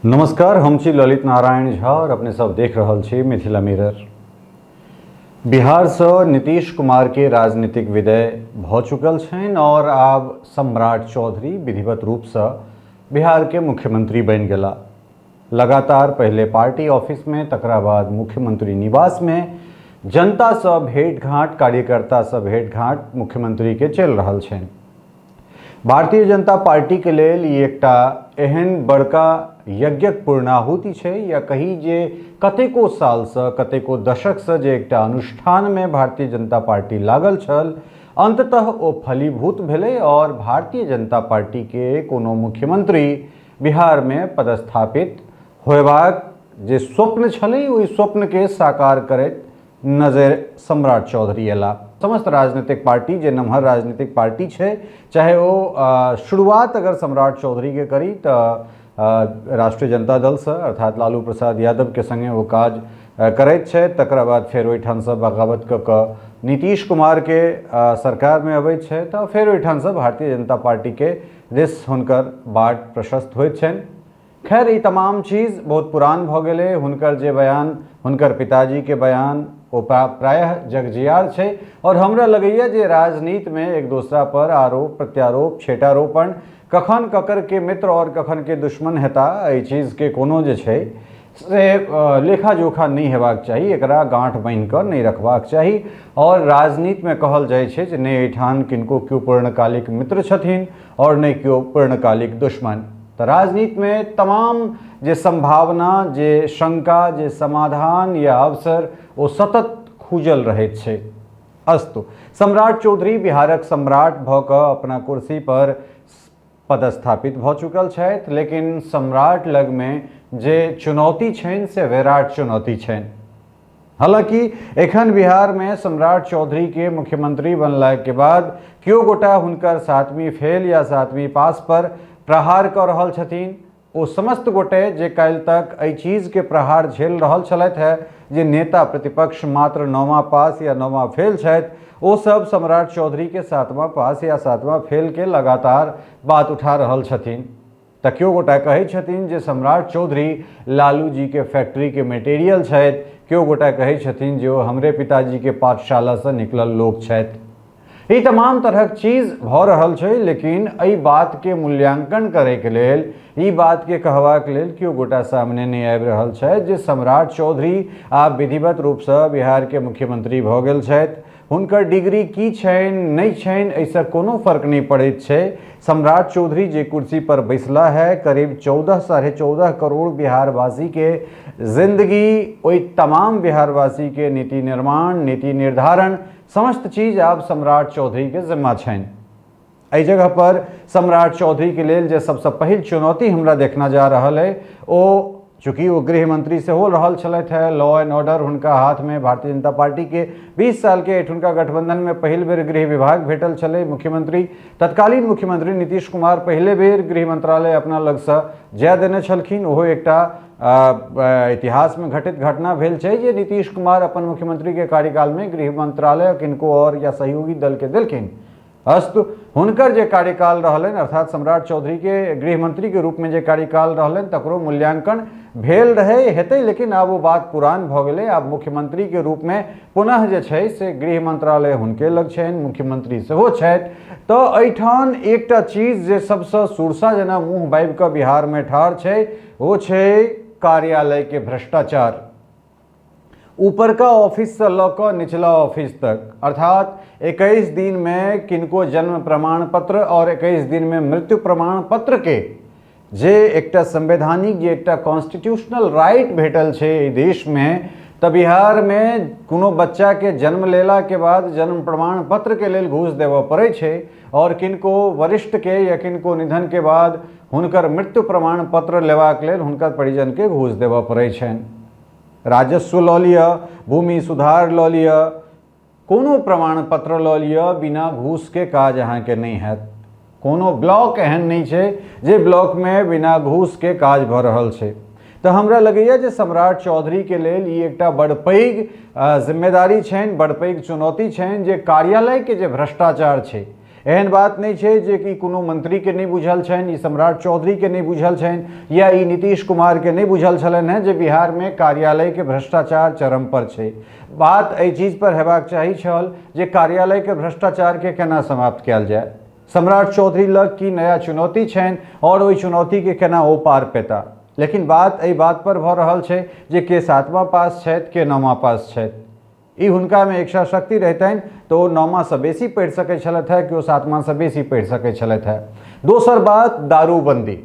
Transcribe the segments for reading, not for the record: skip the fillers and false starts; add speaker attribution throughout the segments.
Speaker 1: नमस्कार, हम छी ललित नारायण झा और अपने सब देख रहल छी मिथिला मिरर। बिहार से नीतीश कुमार के राजनीतिक विदय भ चुकल छनि और आब सम्राट चौधरी विधिवत रूप से बिहार के मुख्यमंत्री बनि गेला। लगातार पहले पार्टी ऑफिस में, तकरा बाद मुख्यमंत्री निवास में जनता से भेंट घाट, कार्यकर्ता से भेंट घाट मुख्यमंत्री के चलि रहल छनि। भारतीय जनता पार्टी के लेल ई एकटा एहन बड़का यज्ञक पूर्णाहुति छै, या कही जे कतेको सालसँ कतेको दशकसँ जे एकटा अनुष्ठानमे भारतीय जनता पार्टी लागल छल, अंततः ओ फलीभूत भेलै और भारतीय जनता पार्टी के कोनो मुख्यमंत्री बिहारमे पदस्थापित होयबाक जे स्वप्न छलै, ओहि स्वप्नके साकार करैत नजर सम्राट चौधरी अयला। समस्त राजनीतिक पार्टी जे नमहर राजनीतिक पार्टी छै, चाहे ओ शुरुआत अगर सम्राट चौधरीके करी तऽ राष्ट्रीय जनता दलसँ अर्थात लालू प्रसाद यादवके संगे ओ काज करैत छथि, तकरा बाद फेर ओहिठामसँ बगावत कऽ कऽ नीतीश कुमारके सरकारमे अबैत छथि, तऽ फेर ओहिठामसँ भारतीय जनता पार्टीके दिस हुनकर बाट प्रशस्त होइत छनि। खैर, ई तमाम चीज बहुत पुरान भऽ गेलै। हुनकर जे बयान, हुनकर पिताजीके बयान, ओ प्रायः जगजियार छै और हमरा लगैए जे राजनीतिमे एक दोसरा पर आरोप प्रत्यारोप, छेटारोपण, कखन ककर के मित्र और कखन के दुश्मन हेता, एहि चीजके कोनो जे छै से लेखा जोखा नहि हेबाक चाही, एकरा गाँठ बान्हि कऽ नहि रखबाक चाही। और राजनीतिमे कहल जाइ छै जे नहि एहिठाम किनको केओ पूर्णकालिक मित्र छथिन और नहि केओ पूर्णकालिक दुश्मन। तऽ राजनीतिमे तमाम जे सम्भावना, जे शंका, जे समाधान या अवसर, ओ सतत खुजल रहैत छै। अस्तु, सम्राट चौधरी बिहारक सम्राट भऽ कऽ अपना कुर्सी पर पदस्थापित भऽ चुकल छथि, लेकिन सम्राट लगमे जे चुनौती छनि से विराट चुनौती छनि। हालांकि एखन बिहार में सम्राट चौधरी के मुख्यमंत्री बनला के बाद केओ गोटा हुनकर 7वीं फेल या 7वीं पास पर प्रहार कऽ रहल छथिन। ओ समस्त गोटे जे काल्हि तक एहि चीज के प्रहार झेल रहल छलथि है जे नेता प्रतिपक्ष मात्र 9वां पास या 9वां फेल छथि, ओ सब सम्राट चौधरी के 7वां पास या 7वां फेल के लगातार बात उठा रहल छथिन। तऽ केओ गोटा कहै छथिन जे सम्राट चौधरी लालू जी के फैक्ट्री के मटेरियल छथि, केओ गोटा कहै छथिन जे ओ हमरे पिताजी के पाठशालासँ निकलल लोक छथि। ई तमाम तरहक चीज भऽ रहल छै, लेकिन एहि बातके मूल्यांकन करैके लेल, ई बातके कहबाक लेल केओ गोटा सामने नहि आबि रहल छथि जे सम्राट चौधरी आब विधिवत रूपसँ बिहारके मुख्यमंत्री भऽ गेल छथि। हुनकर डिग्री की छनि नहि छनि एहिसँ कोनो फर्क नहि पड़ैत छै। सम्राट चौधरी जे कुर्सी पर बैसला है, करीब 14 14.5 करोड़ बिहारवासी के जिंदगी, ओहि तमाम बिहारवासी के नीति निर्माण, नीति निर्धारण, समस्त चीज आब सम्राट चौधरी के जिम्मा छनि। एहि जगह पर सम्राट चौधरी के लेल जे सबसँ पहिल चुनौती हमरा देखना जा रहल है, ओ चूँकि ओ गृह मंत्री सेहो रहल छलथि है, लॉ एंड ऑर्डर हुनका हाथमे भारतीय जनता पार्टी के 20 साल के एठुनका गठबंधन में पहिल बेर गृह विभाग भेटल छलै। मुख्यमंत्री, तत्कालीन मुख्यमंत्री नीतीश कुमार पहिले बेर गृह मंत्रालय अपना लगसँ जाय देने छलखिन। ओहो एकटा इतिहासमे घटित घटना भेल छै जे नीतीश कुमार अपन मुख्यमंत्री के कार्यकालमे गृह मंत्रालय किनको और या सहयोगी दल के देलखिन। अस्तु, हुनकर जे कार्यकाल रहलनि, अर्थात सम्राट चौधरी के गृहमंत्री के रूप में जे कार्यकाल रहलनि, तकरो मूल्यांकन भेल रहै हेतै, लेकिन आब ओ बात पुरान भऽ गेलै। आब मुख्यमंत्री के रूप में पुनः जे छै से गृह मंत्रालय हुनके लग छनि, मुख्यमंत्री सेहो छथि। तऽ एहिठाम एकटा चीज जे सबसँ सुरसा जेना मुँह बाबि कऽ बिहार में ठाढ़ छै, ओ छै कार्यालय के भ्रष्टाचार। ऊपरका ऑफिससँ लऽ कऽ निचला ऑफिस तक, अर्थात 21 दिनमे किनको जन्म प्रमाण पत्र और 21 दिनमे मृत्यु प्रमाण पत्रके जे एकटा संवैधानिक, जे एकटा कॉन्स्टिट्यूशनल राइट भेटल छै एहि देशमे, तऽ बिहारमे कोनो बच्चाके जन्म लेलाके बाद जन्म प्रमाण पत्रके लेल घूस देबऽ पड़ै छै और किनको वरिष्ठके या किनको निधनके बाद हुनकर मृत्यु प्रमाण पत्र लेबाक लेल हुनकर परिजनके घूस देबऽ पड़ै छनि। राजस्व लऽ लिअ, भूमि सुधार लऽ लिअ, कोनो प्रमाण पत्र लऽ लिअ, बिना घूसके काज अहाँके नहि हैत। कोनो ब्लॉक एहन नहि छै जे ब्लॉकमे बिना घूसके काज भऽ रहल छै। तऽ हमरा लगैए जे सम्राट चौधरीके लेल ई एकटा बड़ पैघ जिम्मेदारी छनि, बड़ पैघ चुनौती छनि जे कार्यालयके जे भ्रष्टाचार छै, एहन बात नहि छै जे कि कोनो मंत्रीके नहि बुझल छनि, ई सम्राट चौधरीके नहि बुझल छनि या ई नीतीश कुमारके नहि बुझल छलनि हेँ जे बिहारमे कार्यालयके भ्रष्टाचार चरम पर छै। बात एहि चीज पर हेबाक चाही छल जे कार्यालयके भ्रष्टाचारके केना समाप्त कयल जाय। सम्राट चौधरी लग की नया चुनौती छनि आओर ओहि चुनौतीके केना ओ पार पेता। लेकिन बात एहि बात पर भऽ रहल छै जे के सातवां पास छथि, के नौमा पास छथि। ई हुनकामे इच्छा शक्ति रहितनि तऽ ओ नौमासँ बेसी पढ़ि सकै छलथि हेँ कि ओ सातमासँ बेसी पढ़ि सकै छलथि हेँ। दोसर बात दारूबंदी,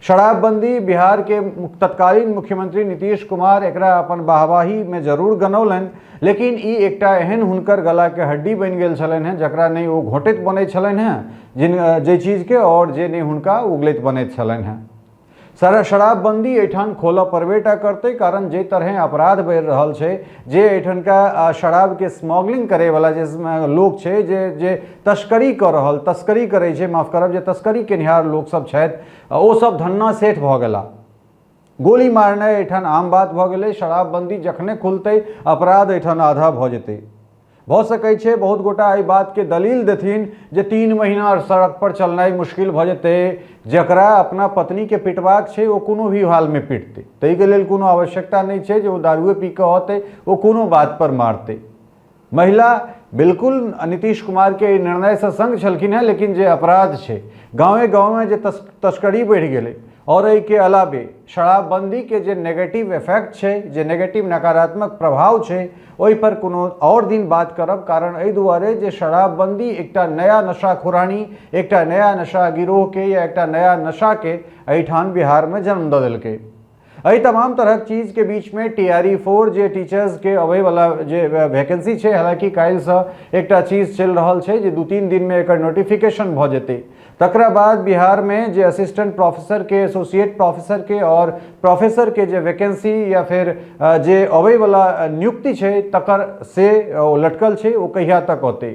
Speaker 1: शराबबंदी। बिहारके तत्कालीन मुख्यमंत्री नीतीश कुमार एकरा अपन वाहवाहीमे जरूर गनौलनि, लेकिन ई एकटा एहन हुनकर गलाके हड्डी बनि गेल छलनि हेँ जकरा नहि ओ घोटैत बनैत छलनि हेँ जिन जाहि चीजके, आओर जे नहि हुनका उगलैत बनैत छलनि हेँ। सर शराबबंदी एहिठाम खोलऽ पड़बे टा करतै, कारण जाहि तरहें अपराध बढ़ि रहल छै, जे एहिठामका शराबके स्मगलिंग करैवला जे लोक छै, जे जे तस्करी कऽ रहल, तस्करी करै छै, माफ करब, जे तस्करी केनिहार लोकसभ छथि, ओ सब धन्ना सेठ भऽ गेला। गोली मारनाइ एहिठाम आम बात भऽ गेलै। शराबबंदी जखने खुलतै अपराध एहिठाम आधा भऽ जेतै। भऽ सकै छै बहुत गोटा एहि बातके दलील देथिन जे 3 महीना सड़क पर चलनाइ मुश्किल भऽ जेतै। जकरा अपना पत्नीके पिटबाक छै ओ कोनो भी हालमे पिटतै, ताहिके लेल कोनो आवश्यकता नहि छै जे ओ दारुए पी कऽ औतै, ओ कोनो बात पर मारतै। महिला बिल्कुल नीतीश कुमारके एहि निर्णयसँ सङ्ग छलखिन हेँ, लेकिन जे अपराध छै गाँवे गाँवमे जे तस्करी बढ़ि गेलै, आओर एहिके अलावे शराबबन्दीके जे नेगेटिव इफेक्ट छै, जे नेगेटिव नकारात्मक प्रभाव छै, ओहिपर कोनो आओर दिन बात करब। कारण एहि दुआरे जे शराबबंदी एकटा नया नशाखुरानी, एकटा नया नशा गिरोहके या एकटा नया नशाके एहिठाम बिहारमे जन्म दऽ देलकै। एहि तमाम तरहक चीजके बीचमे TRE 4 जे टीचर्सके अबैवला जे वैकेंसी छै, हालाँकि काल्हिसँ एकटा चीज चलि रहल छै जे 2-3 दिनमे एकर नोटिफिकेशन भऽ जेतै। तकरा बाद बिहारमे जे असिस्टेंट प्रोफेसरके, एसोसिएट प्रोफेसरके आओर प्रोफेसरके जे वैकेंसी या फेर जे अबैवला नियुक्ति छै तकर से ओ लटकल छै, ओ कहिया तक औतै।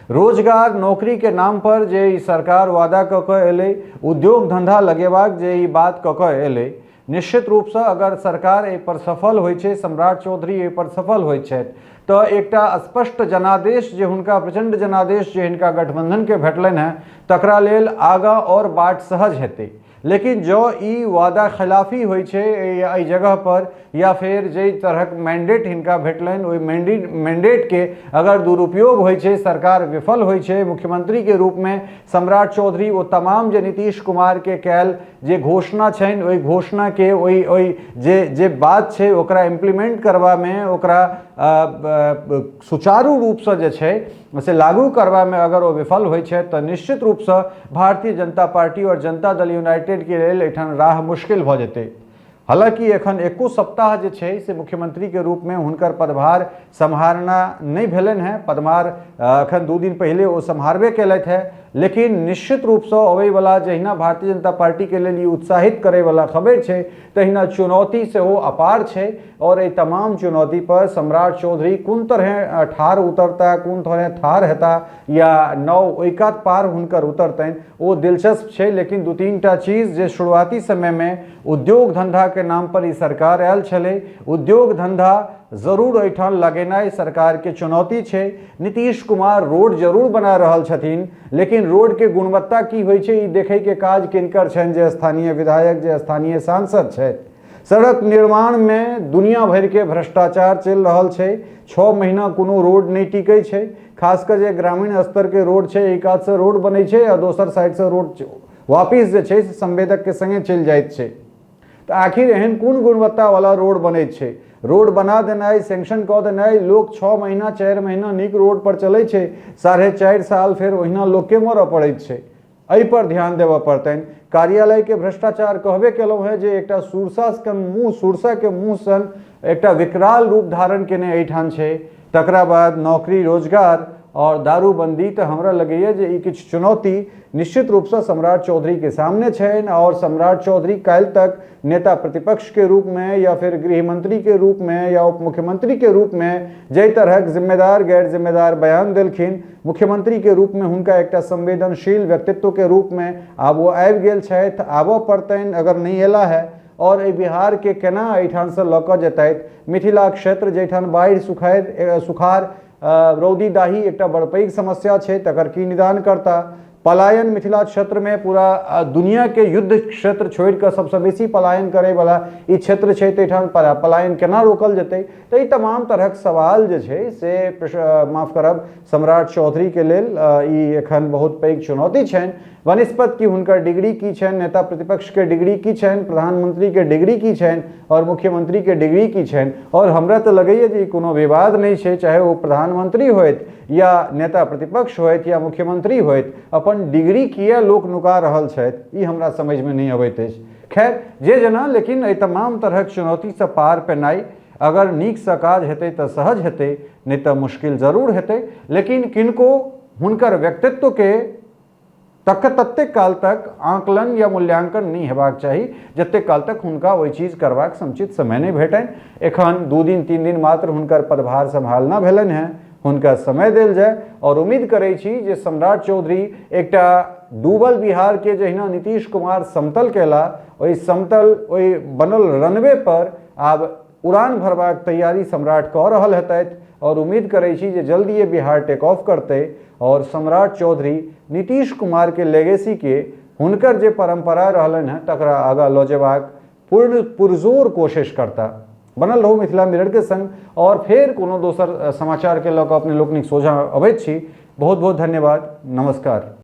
Speaker 1: रोजगार नौकरीके नाम पर जे ई सरकार वादा कऽ कऽ एलै, उद्योग धंधा लगेबाक जे ई बात कऽ कऽ एलै, निश्चित रूपसँ अगर सरकार एहिपर सफल होइ छै, सम्राट चौधरी एहिपर सफल होइ छथि, तऽ एकटा स्पष्ट जनादेश जे हुनका, प्रचण्ड जनादेश जे हिनका गठबन्धनके भेटलनि हेँ, तकरा लेल आगाँ आओर बाट सहज हेतै। लेकिन जँ ई वादा खिलाफी होइ छै एहि जगह पर, या फेर जाहि तरहक मैंडेट हिनका भेटलनि ओहि मैंडेटके अगर दुरुपयोग होइ छै, सरकार विफल होइ छै, मुख्यमंत्रीके रूपमे सम्राट चौधरी ओ तमाम जे नीतीश कुमारके कयल जे घोषणा छनि ओहि घोषणाके ओहि ओहि जे जे बात छै ओकरा इम्प्लीमेंट करबामे, ओकरा सुचारू रूपसँ जे छै से लागू करबामे अगर ओ विफल होइ छथि तऽ निश्चित रूपसँ भारतीय जनता पार्टी आओर जनता दल यूनाइटेडके लेल एहिठाम राह मुश्किल भऽ जेतै। हालाँकि एखन एको सप्ताह जे छै से मुख्यमंत्रीके रूपमे हुनकर पदभार सम्हारना नहि भेलनि हेँ। पदभार एखन 2 दिन पहिले ओ सम्हारबे केलथि हेँ, लेकिन निश्चित रूपसँ अबैवला जहिना भारतीय जनता पार्टीके लेल ई उत्साहित करैवला खबरि छै तहिना चुनौती सेहो अपार छै। आओर एहि तमाम चुनौती पर सम्राट चौधरी कोन तरहें ठाढ़ उतरता, कोन तरहें ठाढ़ हेता या नाव ओहि कात पार हुनकर उतरतनि, ओ दिलचस्प छै। लेकिन 2-3 टा चीज जे शुरुआती समयमे उद्योग धंधाके नाम पर ई सरकार आयल छलै, उद्योग धंधा जरूर एहिठाम लगेनाइ सरकारके चुनौती छै। नीतीश कुमार रोड जरूर बना रहल छथिन, लेकिन रोडके गुणवत्ता की होइ छै ई देखैके काज किनकर छनि, जे स्थानीय विधायक, जे स्थानीय सांसद छथि। सड़क निर्माणमे दुनिया भरिके भ्रष्टाचार चलि रहल छै। 6 महीना कोनो रोड नहि टिकै छै। खास कऽ जे ग्रामीण स्तरके रोड छै, एहि कातसँ रोड बनै छै आ दोसर साइडसँ रोड वापिस जे छै से संवेदकके सङ्गे चलि जाइत छै। तऽ आखिर एहन कोन गुणवत्तावला रोड बनैत छै? रोड बना देनाइ, सैंक्शन कऽ देनाइ, लोक 6 महीना 4 महीना नीक रोड पर चलै छै, 4.5 साल फेर ओहिना लोकके मरऽ पड़ैत छै। एहि पर ध्यान देबऽ पड़तनि। कार्यालयके भ्रष्टाचार कहबे केलहुँ हेँ जे एकटा सुरसाके मुँह, सुरसाके मुँह सन एकटा विकराल रूप धारण केने एहिठाम छै। तकरा बाद नौकरी रोजगार आओर दारूबंदी, तऽ हमरा लगैए जे ई किछु चुनौती निश्चित रूपसँ सम्राट चौधरीके सामने छनि। आओर सम्राट चौधरी काल्हि तक नेता प्रतिपक्षके रूपमे या फेर गृहमंत्रीके रूपमे या उप मुख्यमंत्रीके रूपमे जाहि तरहक जिम्मेदार गैर जिम्मेदार बयान देलखिन, मुख्यमंत्रीके रूपमे हुनका एकटा संवेदनशील व्यक्तित्वके रूपमे आब ओ आबि गेल छथि, आबऽ पड़तनि अगर नहि एला है। आओर एहि बिहारके केना एहिठामसँ लऽ कऽ जेतथि, मिथिला क्षेत्र जाहिठाम बाढ़ि सुखाड़ रौदी दाही एकटा बड़ पैघ समस्या छै, तकर की निदान करता? पलायन मिथिला क्षेत्रमे पूरा दुनियाके युद्ध क्षेत्र छोड़िकऽ सबसँ बेसी पलायन करैवला ई क्षेत्र छै, ताहिठाम पलायन केना रोकल जेतै? तऽ ई तमाम तरहक सवाल जे छै से माफ करब, सम्राट चौधरीके लेल ई एखन बहुत पैघ चुनौती छनि। वनस्पत कि हुनकर डिग्री की छनि, नेता प्रतिपक्षके डिग्री की छनि, प्रधानमंत्रीके डिग्री की छनि आओर मुख्यमंत्रीके डिग्री की छनि। आओर हमरा तऽ लगैए जे ई कोनो विवाद नहि छै, चाहे ओ प्रधानमंत्री होथि या नेता प्रतिपक्ष होथि या मुख्यमंत्री होथि, अपन डिग्री किए लोक नुका रहल छथि, ई हमरा समझमे नहि अबैत अछि। खैर जे जेना, लेकिन एहि तमाम तरहक चुनौतीसँ पार पेनाइ अगर नीकसँ काज हेतै तऽ सहज हेतै, नहि तऽ मुश्किल जरूर हेतै। लेकिन किनको हुनकर व्यक्तित्वके तक ततेक काल तक आकलन या मूल्यांकन नहि हेबाक चाही जतेक काल तक हुनका ओहि चीज करबाक समुचित समय नहि भेटनि। एखन 2 दिन 3 दिन मात्र हुनकर पदभार सम्हालना भेलनि हेँ, हुनका समय देल जाय। आओर उम्मीद करै छी जे सम्राट चौधरी एकटा डूबल बिहार के जहिना नीतीश कुमार समतल केला, ओहि समतल ओहि बनल रनवे पर आब उड़ान भरबाक तैयारी सम्राट कऽ रहल हेतथि। आओर उम्मीद करै छी जे जल्दिए बिहार टेक ऑफ करतै आओर सम्राट चौधरी नीतीश कुमार के लेगेसी के, हुनकर जे परंपरा रहलनि हेँ तकरा आगाँ लऽ जेबाक पूर्ण पुरजोर कोशिश करता। बनल रहू मिथिला मिरर के संग आओर फेर कोनो दोसर समाचार के लऽ कऽ अपने लोकनिक सोझाँ अबैत छी। बहुत बहुत धन्यवाद, नमस्कार।